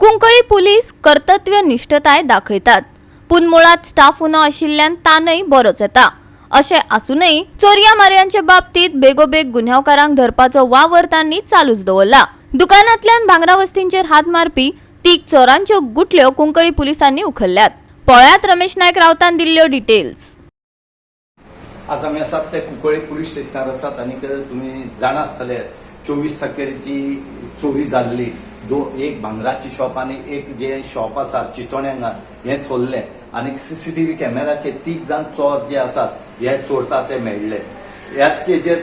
Cuncolim police कर्तव्य निश्ठताय दाखयतात, पूण मुळात स्टाफ उणो आशिल्ल्यान ताणय बरोच येता. अशें आसूनय चोरया मारयांचे बाबतीत बेगोबेग गुन्यांवकारांक धरपाचो वावर तांणी चालूच दवरला. दुकानांतल्यान भांगरा वस्तींचेर हात मारपी तीग चोरांच्यो गुटल्यो कुंकळी पुलिसांनी उखल्ल्यात. पळयात रमेश नायक रावतान दिल्ल्यो डिटेल्स. आज आमी आसात ते कुंकळ्ळे पुलीस स्टेशनार आसात. आनीक तुमी जाणा आसतले, 24 तारखेची चोरी जाल्ली दो एक भांगराची शॉप आनी एक जे शॉप आसा चिचोणे हांगा, हें चोरलें. आनी सीसीटीव्ही कॅमेराचेर तीग जाण चोर जे आसात हे चोरता ते मेळ्ळे. ह्याच हेजेर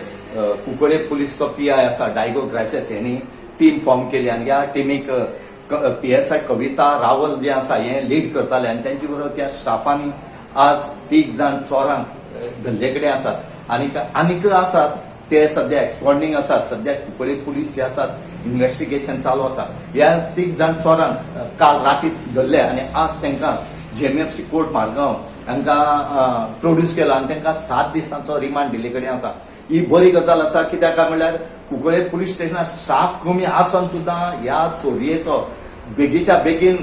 कुंकळ्ळे पुलीसचो पीआय आसा डायगो ग्रासियस हेणी टीम फॉर्म केली आनी ह्या टिमीक पीएसआय कविता रावल जे आसा हे लीड करताले आनी तेंचे बरोबर त्या स्टाफांनी आज तीग जाण चोरांक धरले कडेन आसात. आनीक आनीक आसात ते सध्या एब्स्कॉन्डिंग आसात. सध्या कुंकळ्ळे पुलीस जे आसात, इन्व्हेस्टिगेशन चालू आसा. ह्या तीग जाण चोरांक काल राती धरले आनी आज तांकां जीएमएफसी कोर्ट मारगांव हांकां प्रोड्यूस केला आनी तांकां 7 दिसांचो रिमांड दिल्ले कडेन आसा. ही बरी गजाल आसा, कित्याक काय म्हणल्यार कुंकळ्ळे पुलीस स्टेशनार स्टाफ कमी आसून सुद्दां ह्या चोरयेचो बेगीच्या बेगीन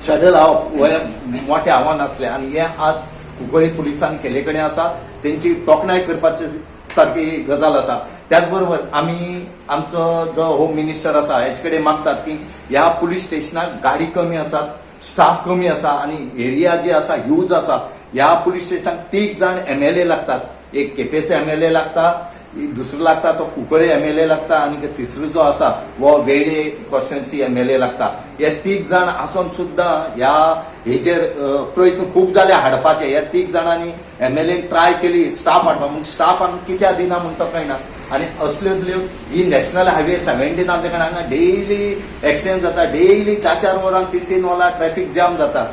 छडो लावप हे मोठें आव्हान आसलें आनी हें आज कुंकळ्ळे पुलिसान केल्ले कडेन आसा. तेंची तोखणाय करपाची सारकी गजाल आसा. त्याच बरोबर आमी आमचो जो होम मिनिस्टर आसा हेचे कडेन मागतात की ह्या पुलीस स्टेशनाक गाडी कमी आसात, स्टाफ कमी आसा आनी एरिया जी आसा ह्यूज आसा. ह्या पुलीस स्टेशनाक तीग जाण एमएलए लागतात. एक केपेचो एमएलए लागता, दुसरो लागता तो कुंकळे एमएलए लागता आनी तिसरो जो आसा हो वेळे कॉन्स्टिट्युएन्सी एमएलए लागता. हे तीग जाण आसून सुद्दां ह्या हेजेर प्रयत्न खूब जाले हाडपाचे. ह्या तीग जाणांनी एमएलएन ट्राय केली स्टाफ हाडपाक, पूण स्टाफ आमी कित्याक दिना म्हण तो कळना. आनी असल्यो असल्यो ही नॅशनल हायवे 17 आसल्या कारणान हांगा डेली एक्सिडंट जाता. डेली चार चार वरां, तीन तीन वरां ट्रॅफिक जाम जाता.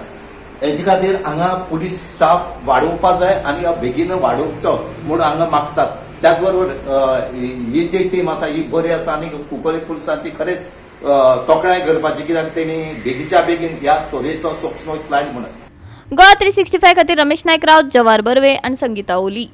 हेजे खातीर हांगा पुलीस स्टाफ वाडोवपा जाय आनी हो बेगीन वाडोवचो म्हूण हांगा मागतात. त्याच बरोबर ही जी टीम आसा ही बरी आसा आनी कुंकळ्ळे पुलिसांची खरेंच तोखणाय करपाची, कित्याक तेणी बेगीच्या बेगीन ह्या चोरयेचो सोक्षमोश लायन म्हणून. गोवा 365 खातीर रमेश नायक राऊत, जवार बर्वे आणि संगीता ओली.